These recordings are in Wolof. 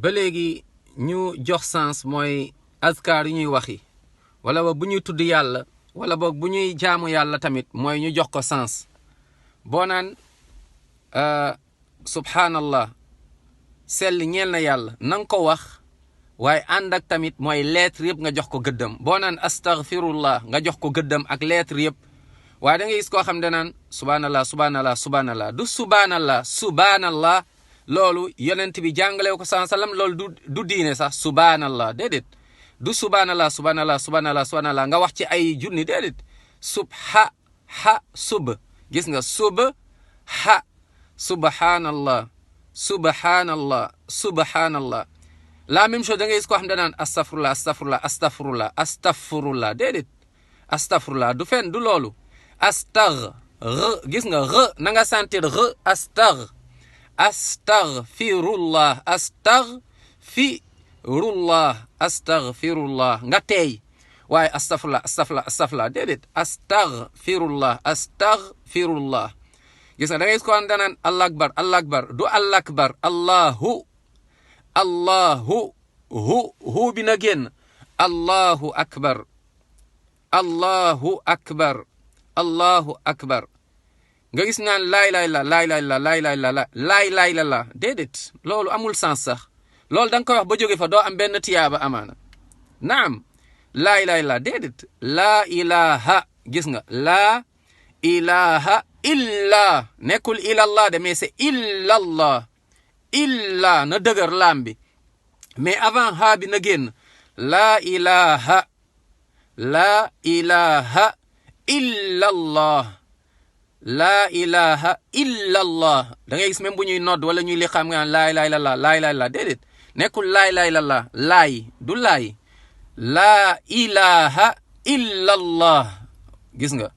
ba léegi ñu jox sens mooy azkar yi ñuy waxi wala boog bu ñuy tudd yàlla wala boog bu ñuy jaamu yàlla tamit mooy ñu jox ko sens boo naan subhanallah sell ñeel na yàlla na nga ko wax waaye ànd ak tamit mooy lettre yëpp nga jox ko gëddam boo naan astaghfirullah nga jox ko gëddam ak lettre yëpp waaye da ngay gis koo xam ne naan subhanallah subhanallah subhanallah du subhanallah subhanallah loolu yonent bi jàngale ko sallam loolu du diine sax subhanallah déedéet du subhanallah subhanallah subhanallah subhanallah nga wax ci ay junni déedéet subha ha sub gis nga sub ha subhanallah subhanallah subhanallah la même chose da ngay gis koo xam ne naan astafurlah astafurlah astafurlah astafurlah déedéet astafurlah du fen du loolu astag gis nga na nga sentir astag astaghfirullah astaghfirullah astaghfirullah nga teey waaye astafurlah astafurlah astafurlah déedéet astaghfirullah astaghfirullah gis nga da ngay gis ko danaan allah akbar allah akbar du allah akbar allahu allahu hu bi na génn allahu akbar allahu akbar allahu akbar nga gis naan laay laay la laay laay la laay laay la laay laay la la déedéet loolu amul sens sax loolu da nga koy wax ba jóge fa doo am benn tiyaaba amaana naam laay laay la déedéet laa ilaha gis nga laa ilaha illa nekkul ilallah de mais c'est illallah illa na dëgër laam bi mais avant ha bi na génn laa ilaha illallah laa ilaha illallah da ngay gis même bu ñuy nodd wala ñuy li xam nga laa ilaha illallah laa ilaha illallah déedéet nekkul laa ilaha illallah laay du laay laa ilaha illallah gis nga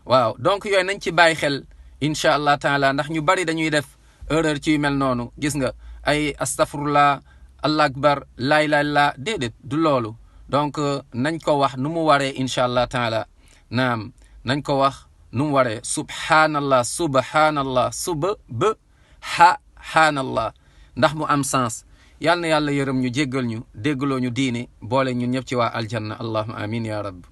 waaw donc yooyu nañ ci bàyyi xel incha allah taala ndax ñu bari dañuy def erreur ci yu mel noonu gis nga ay astafurlah allah akbar laa ilaha illallah déedéet du loolu donc nañ ko wax nu mu waree incha allah taala naam nañ ko wax nu mu waree subhanallah subhanallah subhanallah ndax mu am sens yal na yàlla yërëm ñu jéggal ñu déggaloo ñu diine boole ñun ñëpp ci waa aljanna allahumma amin ya rabb